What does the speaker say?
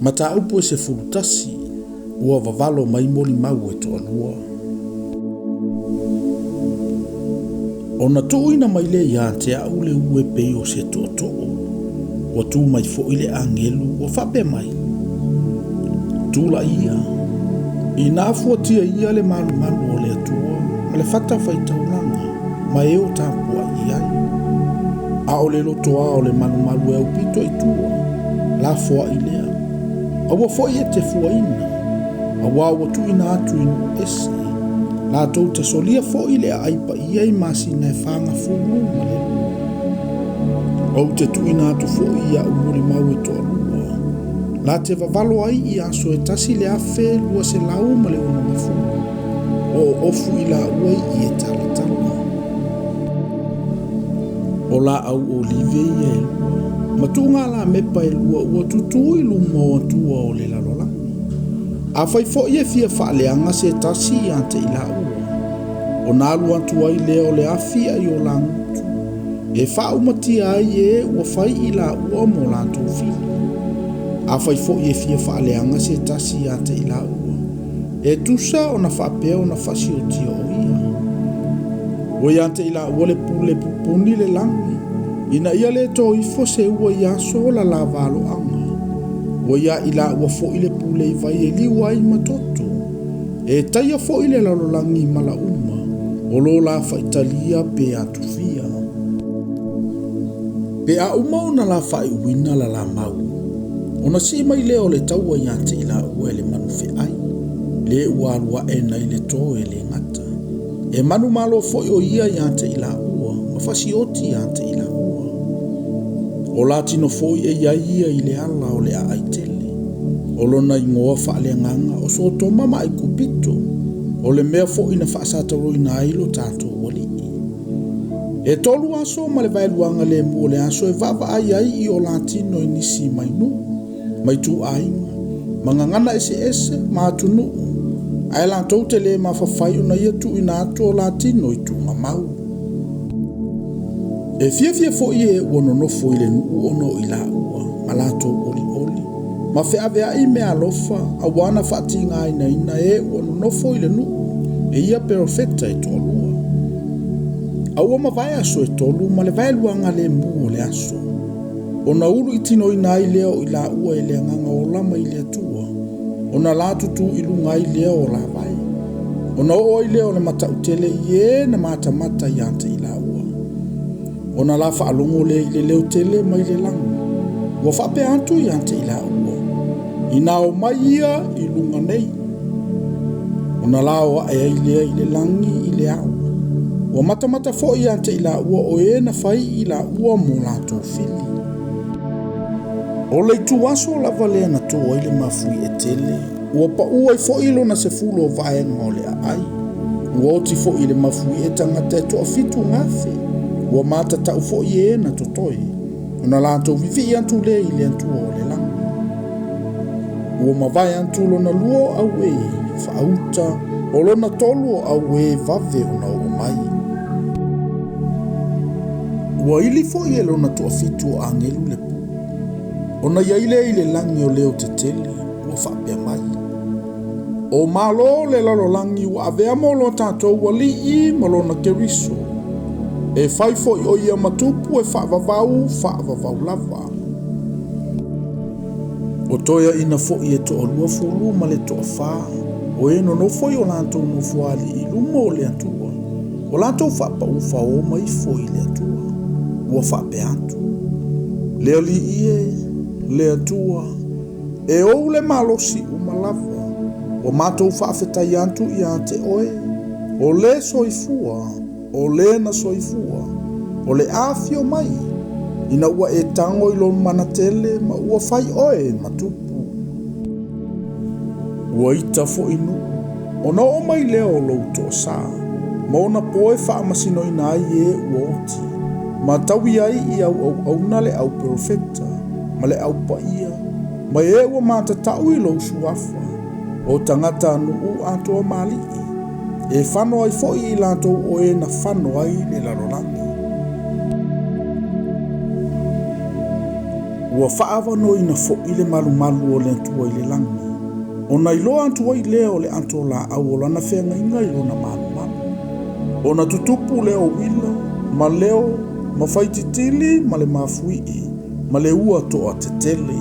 Mataupu e 11, ua vavalo mai molimau e toalua. Ona tuuina mai lea ia te au le ue pei o se tootoo. Ua tu mai foi le agelu ua faapea mai, Tulaia, ina fuatia ia le malumalu o le Atua ma le fatafaitaulaga ma e o tapuai i ai. A o le lotoa o le malumalu e aupito i tua, lafoai lea. Aua foi e te fuaina, auā ua tuuina atu i nuu ese, latou te solia foi le aai paia i masina e fagafulu ma le lua. Ou te tuuina atu foi i a'u molimau e toalua, la te vavalo ai i aso e 1260, o oofu i laua i ie talatala. O laau olive ia e lua, ma tuugalamepa e lua ua tutū i luma o Atua o le lalolagi. Afai foi e fia faaleaga se tasi ia te i laua, ona alu atu ai lea o le afi a'i o lagutu, e faaumatia ai e ua fai i laua mo latou fili. Afai foi e fia faaleaga se tasi ia te i laua, e tusa ona faapea ona faasiotia o ia. Ua ia te i laua le pule pupuni le lagi, ina ia le to ifo se ua i aso o la la valoaga. Ua ia i laua foi le pule i vai e liu ai ma toto. E taia foi le lalolagi ma la uma, o lo la faitalia pe atufia. Pe a uma ona la faaiuina la la mau, ona sii mai lea o le taua ia te i laua e le manu feai, le ua alu ae nai le to e le gata. E manumalo foi o ia ia te i laua, ma fasioti ia te i laua. O la tino foi e iai ia i le ala o le aai tele. O lona igoa faaleagaga o Sotoma ma Aikupito, o le mea foi na faasatauroina ai lo tatou Alii. E 3 aso ma le vaeluaga lemu o le aso e vaavaai ai i o la tino i nisi mai nuu, mai tuaiga, ma gagana eseese ma atunuu, ae latou te le mafafai ona ia tuuina atu o la tino i tuugamau. E fiafia foi e ua nonofo i le nuu ona o i laua, ma latou olioli, ma feaveai mea alofa, auā na faatigainaina e ua nonofo i le nuu, e ia perofeta e toalua. A ua mavae aso e 3 ma le vaeluaga lemu o le aso, ona ulu i tinoina ai lea o i laua e le agaga ola mai le Atua, ona la tutu i luga ai lea o la vai. Ona oo ai lea o le matautele i e na matamata ia te i laua. Ona la faalogo lea i le leo tele mai le lagi, ua faapea atu ia te i laua, ina o mai ia i luga nei. Ona la o ae ai lea i le lagi i le ao. Ua matamata foi ia te i laua o e na fai i laua mo latou fili. O le itu aso lava lea na to ai le mafui e tele, ua pau ai foi lona 10 o vaega o le aai. Ua oti foi i le mafui e tagata e 7,000, ua matatau foi e na totoe, ona latou vivii atu lea i le Atua o le lagi. Ua mavae atu lona 2 o au e faauta, o lona 3 o au e vave ona oo mai. Ua ili foi e lona 7 o agelu le pu. Ona iai lea i le lagi o leo tetele, ua faapea mai, O malo le lalolagi ua avea mo lo tatou alii ma lona Keriso. E fai foi o ia matupu e faavavau, faavavau lava. O toeaina foi e 20 ma le 24, o e nonofo i o latou nofoalii i luma o le Atua, o latou faapau fao mai ifo i le Atua. Ua faapea atu, Le Alii e, le Atua, e ou le malosi uma lava, ua matou faafetai atu ia te oe, o le soifua, o le na soifua, o le afio mai, ina ua e tago i lou mana tele ma ua fai oe matupu. Ua ita foi nuu, ona oo mai lea o lou toasa, ma ona po e faamasinoina ai e ua oti, ma taui ai i au auauna le au perofeta, ma le au paia, ma e ua matatau i lou suafa, o tagata nuu atoa malii, e fano ai foi i latou o e na fano ai le lalolagi. Ua faaavanoaina foi le malumalu o le Atua i le lagi, ona iloa atu ai lea o le ato o laau o lana feagaiga i lona malumalu. Ona tutupu lea o uila, ma leo, ma faititili ma le mafuii, ma le ua toatetele.